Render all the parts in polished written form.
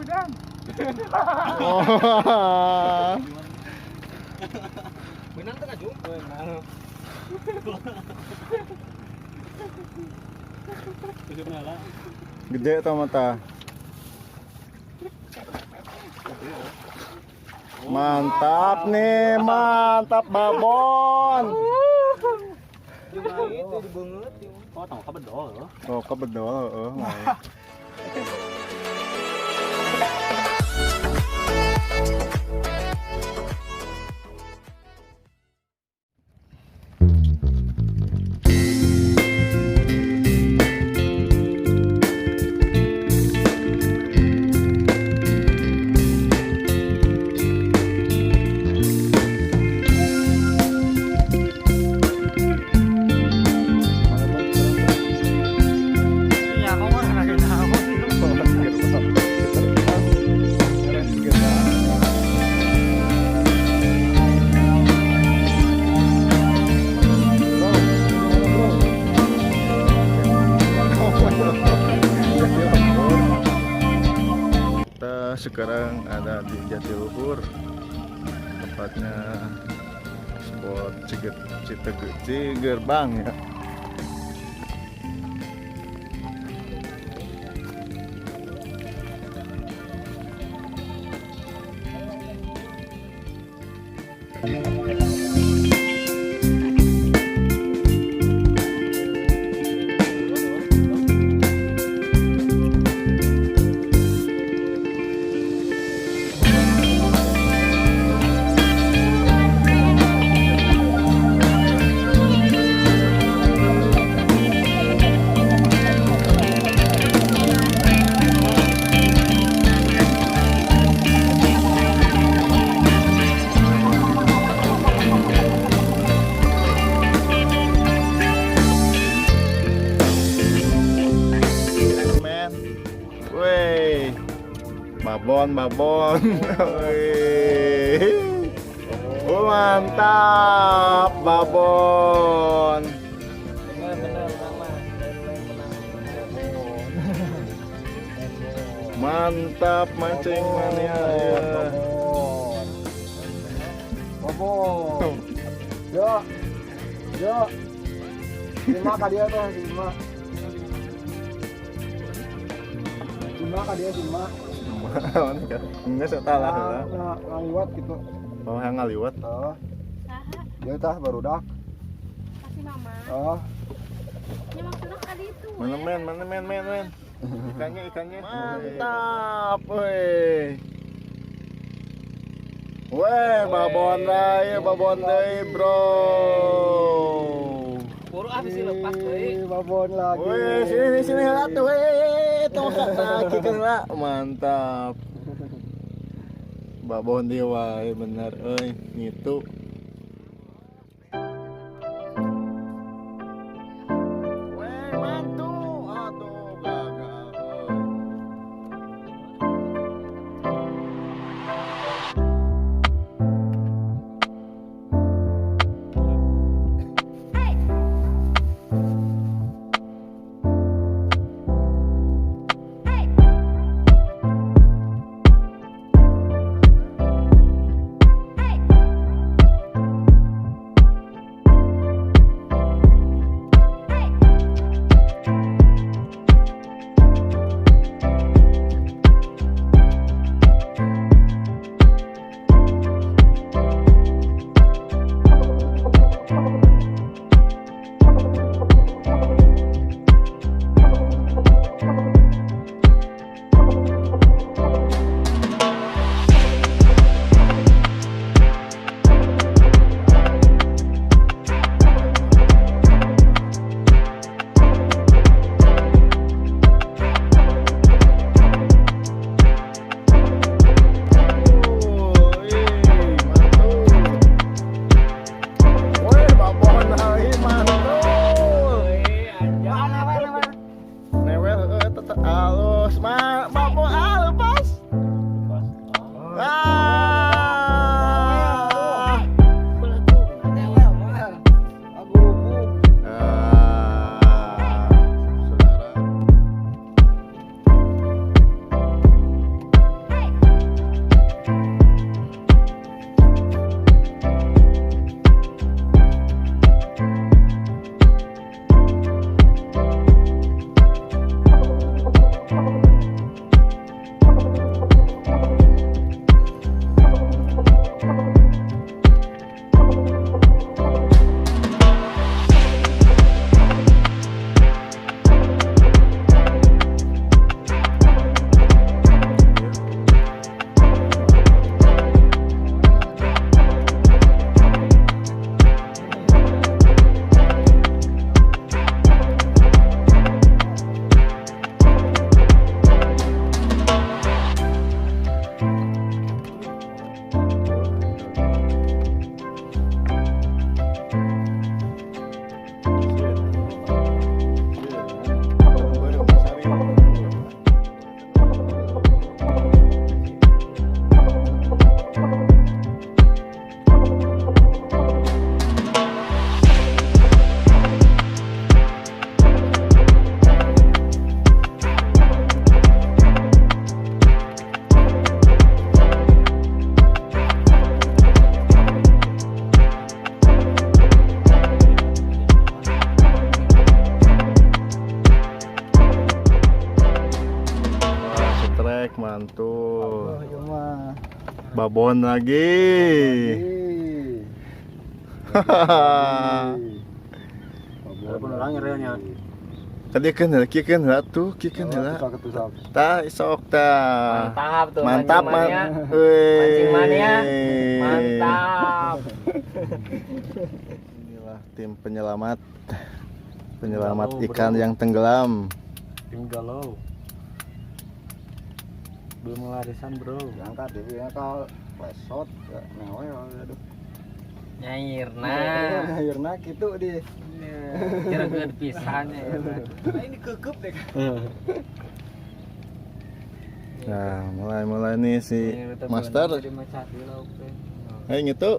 Udah. Oh. Menang tuh kaju. Menang. Gede atau mata? Mantap nih, mantap babon. Oh, tangkap bedol. Oh, kebedol, heeh. Kita sekarang ada di Jatiluhur, tepatnya spot Cigerbang ya. Men, wey, babon babon, wey, oh mantap babon. Mantap mancing mania ya. Babon. Yo, yo, lima kali dia tuh lima. Lima kali dia lima. Enggak salah lah. Ngaliwat gitu. Oh, yang ngaliwat. Oh. Dia tah barudak. Kasih mama. Oh. Ya maksudnya kali itu. Mana men, mana men, men, men. Ikannya, ikannya. Mantap, weh. Weh, babon deui, babon deui, bro. Buru ah bisa lepas deui. Babon lagi. Weh, sini sini heula tuh, weh. Tong kaki kena. Mantap. Babon deui wae bener euy, ngitu. Weh, mantu. Aduh, gagal euy. Strike mantul. Babon lagi. Hahaha. Tadi kan heula, kieu kan heula tuh, kieu kan heula. Tah, isok tah. Mantap tuh. Mantap, mancing mania. Mantap. Inilah tim penyelamat. Penyelamat ikan yang tenggelam. Tim galau. Belum warisan, bro. Diangkat deh, kalau lesot mewe aduh. Nyairna. Nyairna gitu di. Kira-kira pisan ya. Nah, ini kekep deh. Nah, mulai nih si master. Ayo ngitu.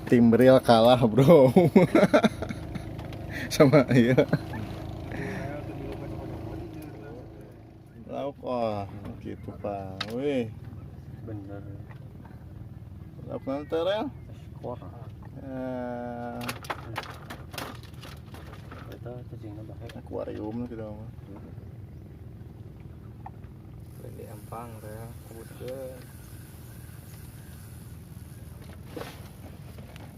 Tim real kalah, bro. Sama iya. Lauk oh, gitu Pak. Wih. Bener. Lauk nanti rel. Skor. Itu cacingna bae. Akuarium gitu mah. Di empang rel, kabutkeun.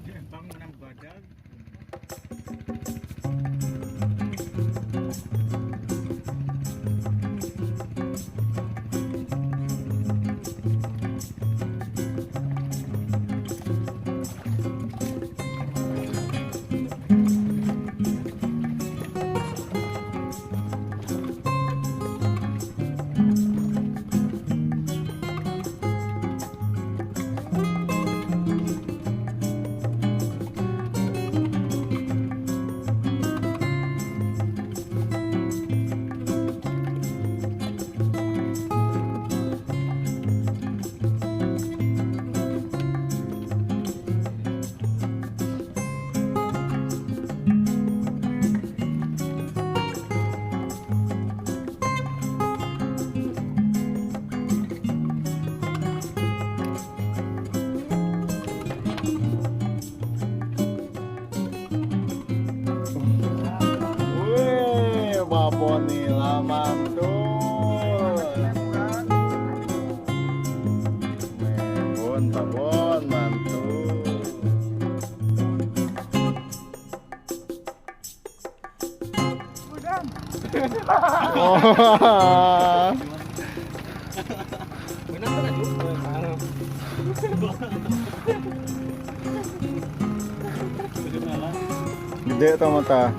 Di empang menang badag. Babonila mantul. Babon, babon mantul. Oh. Gede tau mata.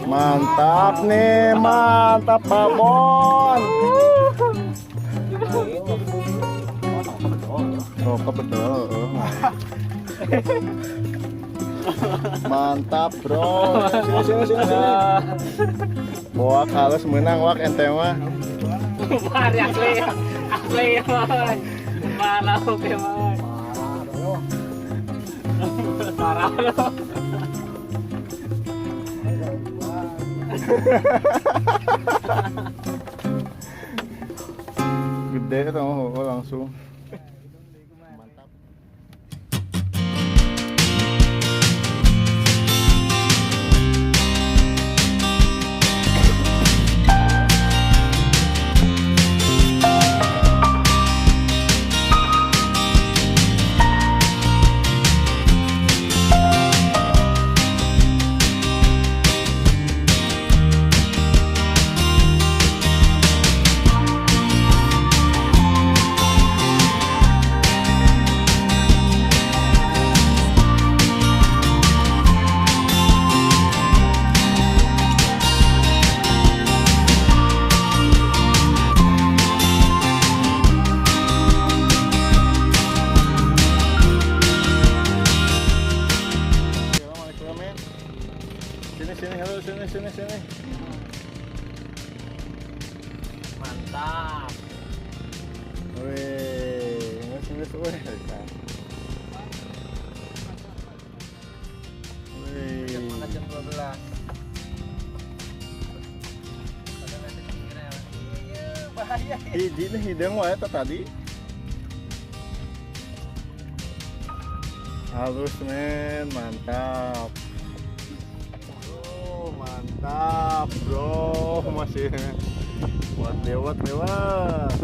Mantap nih, mantap babon. Oh, kebetul. Mantap, bro. Sini, sini, sini. Wah, halus menang wak ente mah. Asli, asli, parah, oke, parah. Gede tau langsung. Mantap. Sini, halo, sini, sini, sini. Mantap. Wih, nges, wih. Wih. Makan jam 12. Hiji nih hidung wae tadi. Halus men, mantap. Oh, mantap bro, masih buat lewat lewat.